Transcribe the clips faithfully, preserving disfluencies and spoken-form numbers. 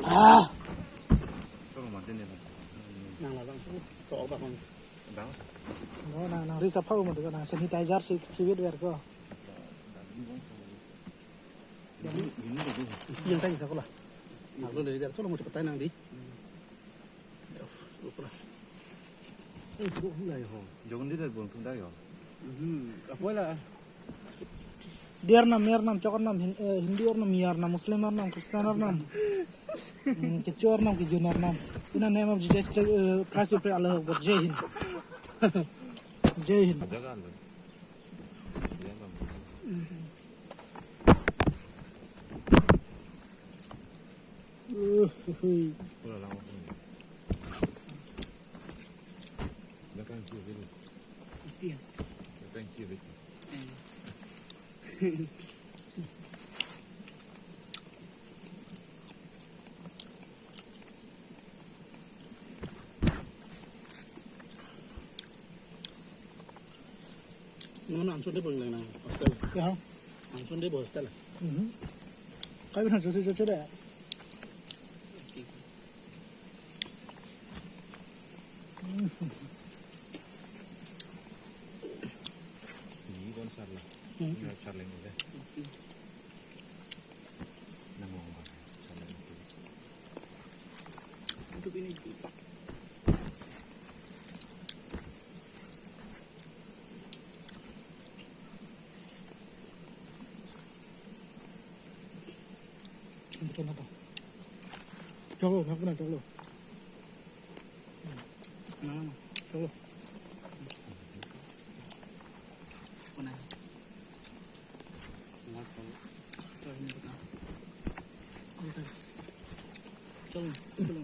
Ah. Nang labang su, to bang. Bang. No, nang, nang ri sapha mo to, nang sanitizer si, si wit wer ko. Yang tadi sa ko la. Nang lo dari dari, so lo mo cepetan nang di. Eh, itu lah ya ho. Jogon di dari bung tunda yo. Hmm, apa lah? Diar nam, mer nam, chokor nam, Hin-, eh, Hindu ar nam, Yar nam, Muslim ar nam, Christian ar nam. Hmm, kecho ar nam, kejun ar nam. In the name of Jesus Christ, uh, Christ we pray, Allah Akbar. Jai Hind. Jai Hind. Uh, hui. Nang nang sunde boy lang nang hostel. Ya. Nang sunde boy hostel. Mhm. Kai nang sunde sunde deh. Ini kon sarla. Hmm. Ini sarla ini deh. Nang ngomong apa? Sarla ini. Untuk ini. Betul apa? Coba, nggak pernah coba. Hmm, coba. Pernah. Nggak tahu. Coba ini pernah. Oke. Coba, coba.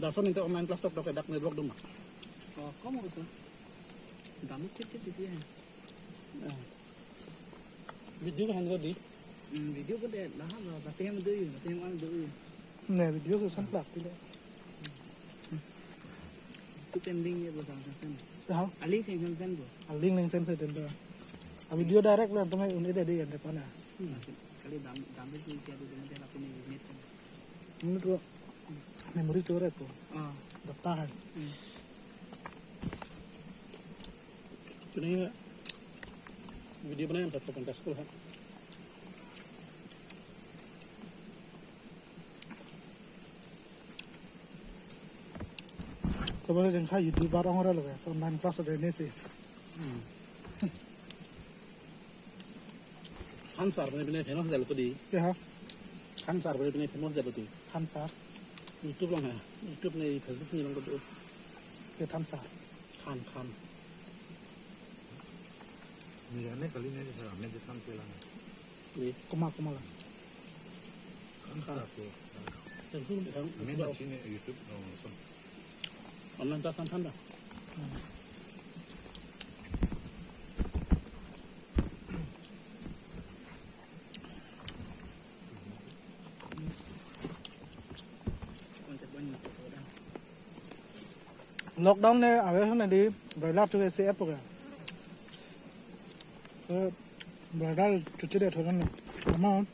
Lason ente online class tok tok dak network dum. Oh, kamu itu. Damu cip cip itu ya. Video kan ada di. Hmm, video ko dei, dah lah, tapi yang doi, tapi yang anu doi. Ne, video ko samplak pile. Tu pending ya, bos, ang sen. Ya. Aling sing sen sen, bos. Aling leng sen sen den. A video direct lo, tumi un-e dei kan depan ya. Hmm. Kali dam, dam itu dia tu dia lakukan ini. Ini tu memory store ko. Ah. Data hai. Hmm. Tuni video banai satu kontes ko ha. Kobor jeng kha YouTuber ong ra lo, so online class de ne si. Hmm. Khan sar bene bene famous jalo to di. Ya. Khan sar bene bene famous jalo to di. Khan sar. YouTube along ha. YouTube ne Facebook ne along to. Ya, Khan sar. Khan, Khan. Ni ane kali ne sa ame de Khan pela. Ni. Kuma, kuma la. Khan sar ko. Tentu kan. Ame na sini YouTube no so. Online class Khan Khan da. Hmm. Lockdown ne awe ne di broiler tu esi apo ke. Eh, broiler chuchi de thoran. Ama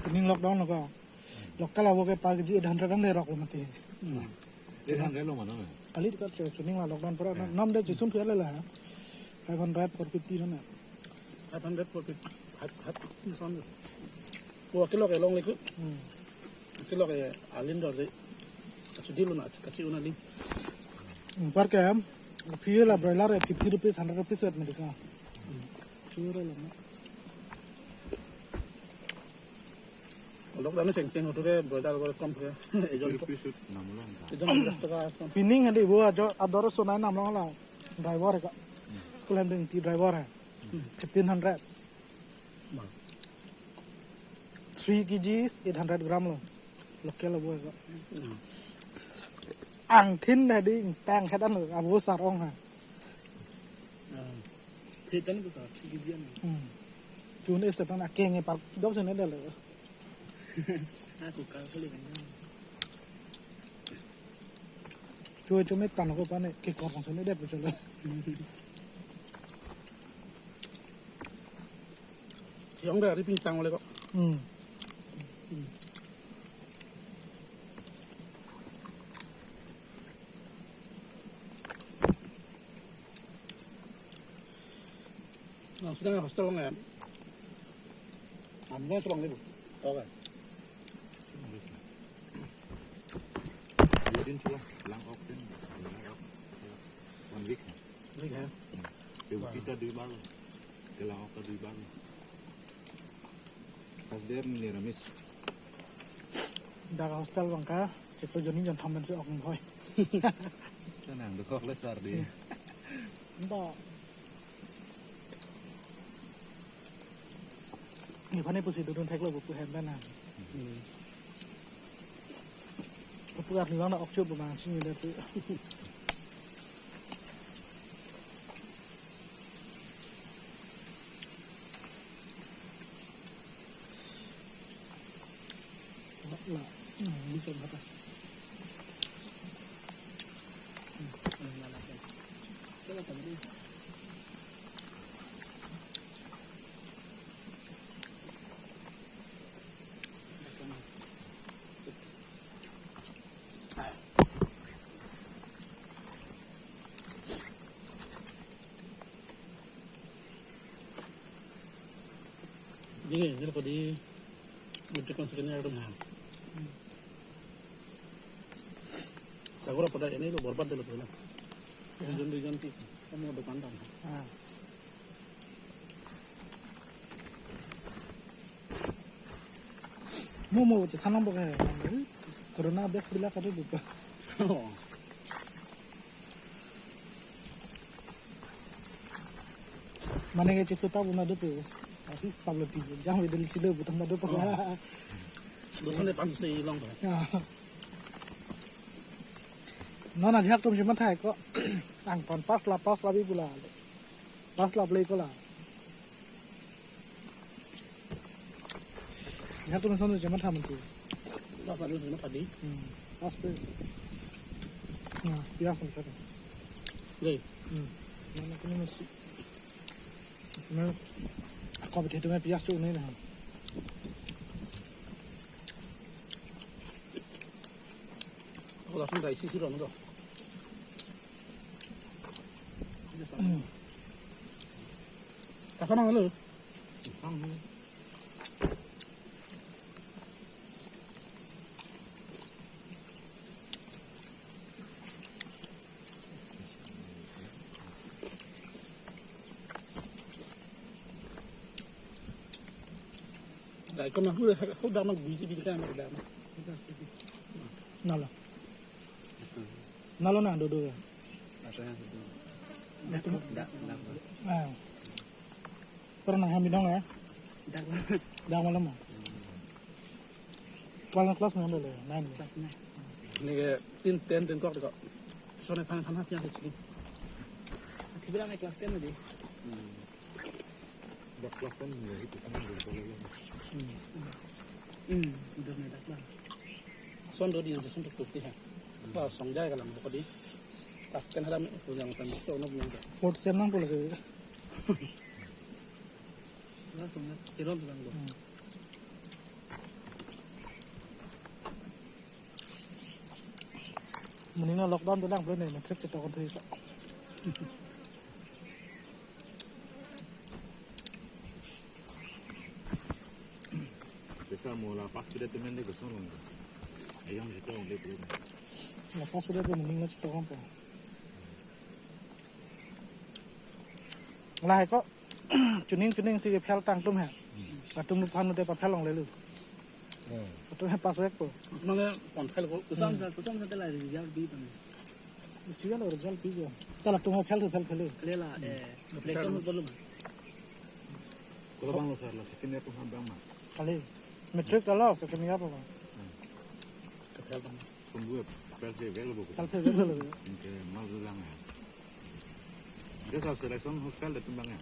kuning lockdown lo ka. Local abo ke per K G eight hundred ang le rok lo mati. Hmm. Eight hundred lo mano na? Kali ka chu chuning la lockdown pura. Hmm. Nam de jisun phia le la. Five hundred, four fifty na. Five hundred, four fifty, five, five fifty son. Ko kilo ke long likut. Hmm. Kilo ke alim dor de. Kachi dilo na, kachi una lim. Hmm, par ke ham. Phia la broiler fifty rupees, hundred rupees wet medika. Hmm. Sure la na. Lockdown cheng cheng hotu ke broiler ko kom ke. Ejon to. Ejon dos taka. Pining hadi bo ajo ador so nai nam long la. Driver ka. School hem ding ti driver hai. Fifteen hundred. Ma. Three K Gs, eight hundred gram lo. Local lo bo ko. Hmm. Angthin hadi tang hetan lo, abo sar ong ha. Ah. Hetan ko sa, three K G an. Hmm. Tun es tan akeng e par dok sene dalo. Aku kal kali kan. Choi choi me tan ko pane ke kor sang sene dep chole. Yang dari pingtang oleh kok. Hmm. Langsung ke hostel nggak? Ambil serong itu. Oke. Dua din sudah, lang ok din, lang ok. One week. Week ya? Hmm. Dia kita di mana? Kelang ok di mana? Pas dia niramis. Dak hostel bang ka, chiklo joni jon thamen si ok hoi. Senang dukok le sar di. Ento. Ni phane pusi dudun theklo bu pu hem dan na. Hmm. Pu arni bang na ok chup bang sini dasi. La, hmm, ini coba apa? Hmm, ini mana, ya? Coba tadi. Dingin, jadi kok di budget kan sekian ya, kan? Sagora pada ini lo borbat dulu tuh, nah. Ya. Duijon, duijon ti, kamu ada kandang. Ah. Mo mo che thanang bok hai. Corona bes bila kadu buka. Oh. Mane ke chesu ta buna do pu. Asi sablo ti jang wedel silo butang do pu. Oh. Dosan de pan se ilong. Ya. Non ajak tum chematha ko. Angton pass la, pass la bi bula. Pass la play ko la. Ajak tum son chematha mantu. Pass la play ko la padi. Hmm. Pass play. Nah, pias pun kata. Dei. Hmm. Mana kena mesti. Mana aku betul tu pias tu ni dah. Ako langsung dai sisi ron to. Hmm. Kapan ang lo? Dai ko na hu hu dam na guji bin ka na dam. Nalo. Nalo na dodo ya. Dak, dak, dak. Ah. Pernah kami dong ya? Dak. Dak malam. Kuala class mana dulu? Nine. Class nine. Ini ke tin ten tin kok kok. Sone pan pan hapnya kecil. Tiba lagi class ten tadi. Hmm. Dak class ten ya itu kan dulu lagi. Hmm. Hmm, udah medak bang. Son do di yang son tutup ya. Wah, song jai kalang ko di. Class ten ada me punya kan to no punya. Fourth sem nang pula ke. Langsung ya, tirol bilang gua. Hmm. Mending na lockdown tu lang belum ni, matric kita kontra itu. Bisa mula pas kita temen deh kosong long. Ayam kita orang deh belum. La pass sudah tu mending na chetok apa? Lah ko. Chuning chuning si phel tang tum he. Atum lu phan te pa phel long le lu. Hmm. Atum he pass vek po. Mane kon phel ko. Kusam sa, kusam sa te la result di tang. Isi lo result pi jo. Ta la tum he phel phel phel. Kale la, eh, reflection ho bolu ma. Kalau bang lo sir la second year tum ham bang ma. Kale. Matric ta lo second year pa. Hmm. Ka phel bang. Sumbu phel se vek lo bo. Phel phel vek lo. Inke mal lang ya. Dia sa selection hostel de tumbang ya.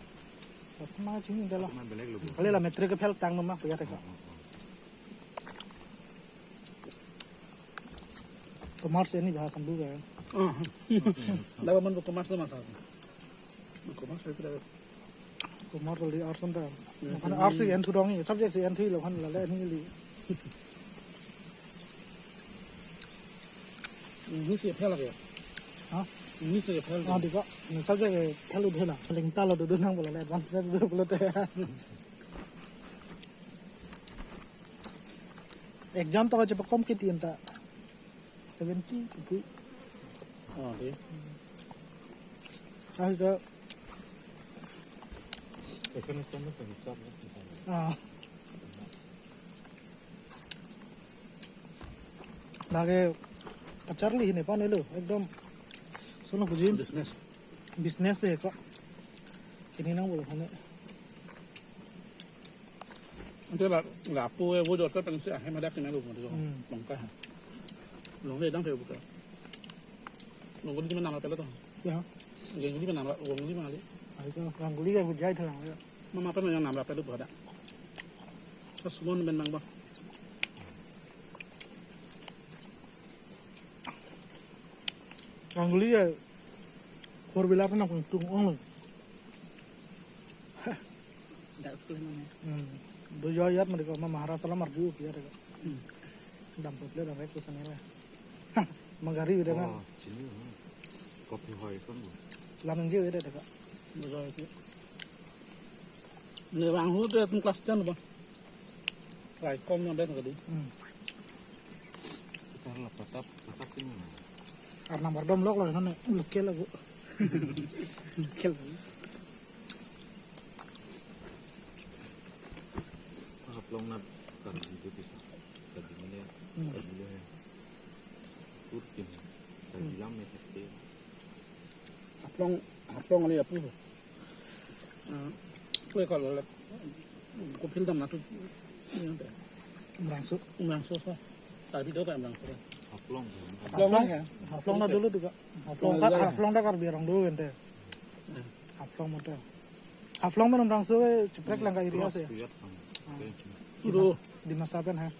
Satu ma chini dala. Cuma belek lo bo. Kali la matric ke phel tang ma puya te ka. Oh, oh, oh. Commerce ini bahas ambu kan. Ah. Dapat man commerce mas. Commerce itu dapat. Commerce di arts anta. Ya, mane arts si en thudong ni, subject si en thulo kan lale ni li. English ya fail lagi ya? Hah? English ya fail. Ah, di ko. Ni subject ya fail udah lah. Paling talo duduk nang bola advance class dulu bola te. Exam to kachepakom kiti anta. Seventy itu. Oh, iya. Ah, itu. Question itu kan hisab ya. Ah. Lagi kacharli hini pan elo, ekdom. Sono bujim. Business. Business ya kok. Kini nang bolo hane. Ante la, lapu e vo jot ka pensi ahem hadak kena lo mo. Hmm. Bangka ha. Long le dang the buka. Long guli mana nama pelo to. Ya. Long guli mana nama, long guli mana li. Ayo, long guli ya bujai thalang ya. Mama pen yang nama pelo pada. Terus mon ben mang ba. Long guli ya. Four wheeler na kung tung ong. Dak school mana? Hmm. Do yo yat mari ko ma Maharashtra la marju ki yat ko. Hmm. Dam pop le dam rek ko sana la. Ma gari bida na. Oh, chini, hmm. Kopi hoi kan bu. Selam nang je bida ka. Bida itu. Ne bang hu de tum class ten ba. Raikom nang dek kali. Hmm. Kita la patap, patap ini. Ar number dom lok lo nane local ago. Local. Haflong nat Karbi itu bisa. Karbi mana? Hmm. Karbi lo ya. Turkin. Karbi lam ya. Haflong, Haflong ali apu. Ah, kue kalau lek, ko phil dam natu. Umrangso. Umrangso so. Tapi do kan Umrangso. Haflong. Haflong, Haflong, ya. Haflong na dulu juga. Haflong ka, Haflong dak Karbi Anglong dulu ente. Hmm. Haflong motor. Haflong mana Umrangso ke ceprek langka area se. Udah. Dimasa pen ha.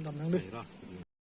Dam nang deh.